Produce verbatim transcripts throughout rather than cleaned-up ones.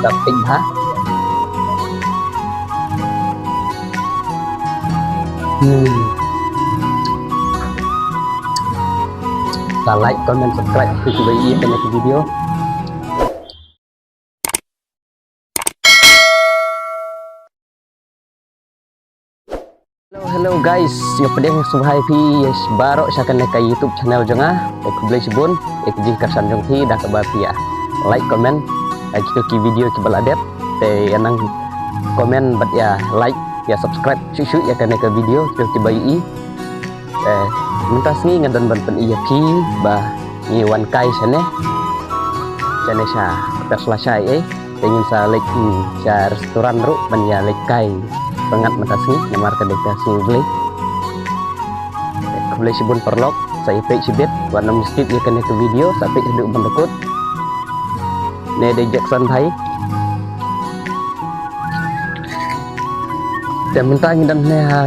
Ka peit bha. Hmm. Sa like, comment, subscribe. Phi kiba ïohi ïa kane ka video. Hello, hello guys, nga pdiang sngewbha ïa phi baroh sha kane ka YouTube channel jong nga. Te khublei shibun ïa ka jingkyrshan jong phi da kaba phi ïa like, comment ïa kito ki video kiba la dep. Te ïa nang comment bad ïa like, ïa subscribe shuh shuh ïa kane ka video kito kiba ïohi. Te mynta sngi nga don ban pyni ïa phi ba ngi wan kai shane. Shane sha kper slasha ei. Te ngin sa leit, hmm, sha restaurant ruh ban ïa leit kai pyngngad mynta sngi namar ka dei ka sngi U Blei. Khublei shibun paralok, sa ïa peit shibit, wat nym skip ïa kane ka video, sa peit haduh ban da kut. Ne dei Jackson Thai. Te mynta ngi don ne ha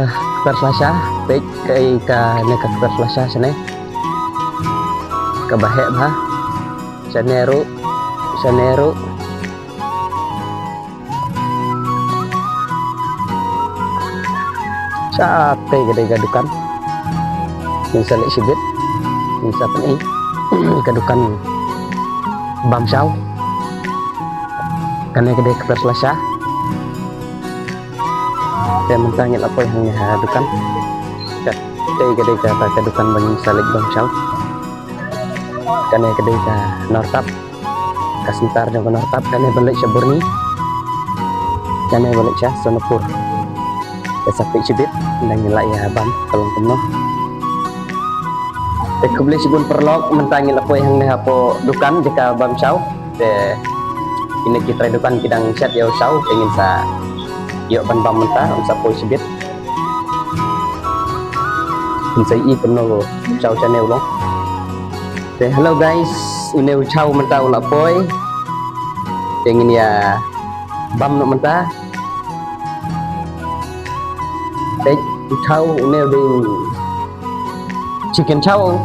kper slasha, peit kaei kane ka kper slasha shane. Kaba heh bha. Shane ruh, shane ruh. Sha tei ka dei ka dukan. Ngin sa leit shibit. Ngin sa pyni ka dukan bam shaw. Kane ka dei ka kper slasha. Te mynta ngi la poi hangne ha dukan. Sha tei ka dei kata ka dukan ba ngin sa leit bam shaw. Kane ka dei ka Nortap. Ka center jong ka Nortap, kane ban leit sha Burni. Kane ban leit sha Sonapur. Te sa peit shibit, nda ngin lah ïa bam ka long kumno. Te khublei shibun paralok, mynta ngi la poi hangne hapoh dukan jaka bam shaw. Te kine ki trai dukan ki dang shet ïa u shaw, te ngin sa ïoh ban bam mynta, ngin sa poi shibit. Ngin sa ïohi kumno u shaw shane u long. Te hello guys, une u shaw mynta u la poi. Te ngin ïa bam noh mynta. Te u shaw une u dei chicken shaw.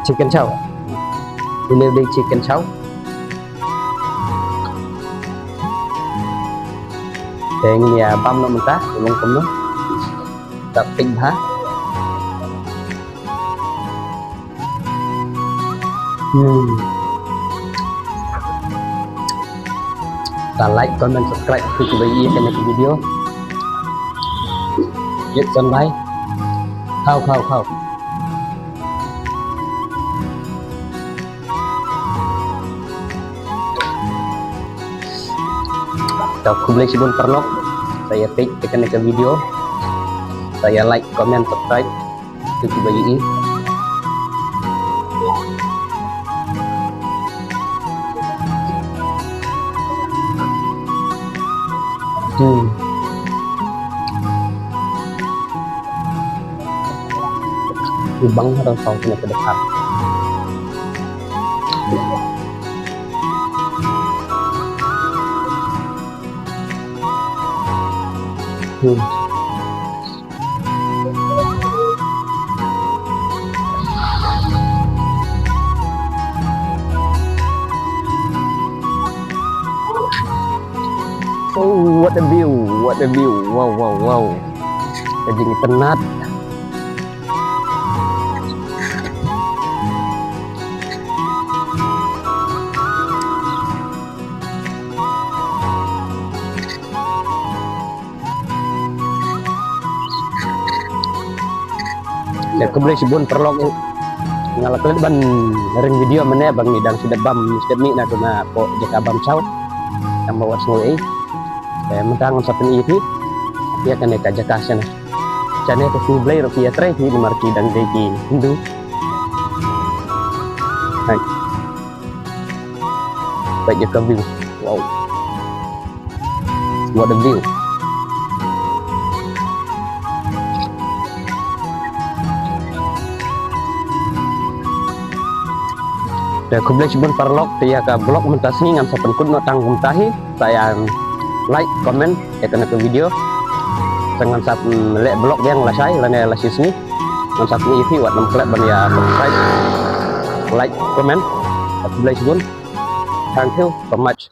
Chicken shaw. Une u dei chicken shaw. Te ngin ïa bam noh mynta, u long kumno. Sa peit bha. Hmm. Sa like, comment, subscribe, phi kiba ïohi ïa kane ka video. Jackson Thai. Khaw, khaw, khaw. Te khublei shibun paralok. Sa ïa peit ïa kane ka video. Sa ïa like, comment, subscribe. Phi kiba ïohi. Hmm. Ibang ha dang saw kine ka dkhar. Hmm. Oh, what a view, what a view. Wow, wow, wow. Ka jingitynnad. Te khublei shibun paralok, nga la klet ban ring video mynne ba ngi dang shu dep bam, shu dep mih na ka, na ka jaka bam shaw. Tang ba wat sngew ei. Te mynta ngan sa pyni ïa phi ïa kane ka jaka shane. Shane ka sngi Blei ruh ki ïatrei hi namar ki dang dei ki Hindu. Hai. Peit ïa ka view. Wow. What a view. Te khublei shibun paralok, te ïa ka vlog mynta sngi ngan sa pynkut noh tang kumta hi. Sa ïa like, comment ïa kane ka video. Sa ngan sa, mm, leh vlog biang lashai lane lashisngi. Ngan sa pyni ïa phi, wat nym klet ban ïa subscribe, like, comment. Khublei shibun. Thank you so much.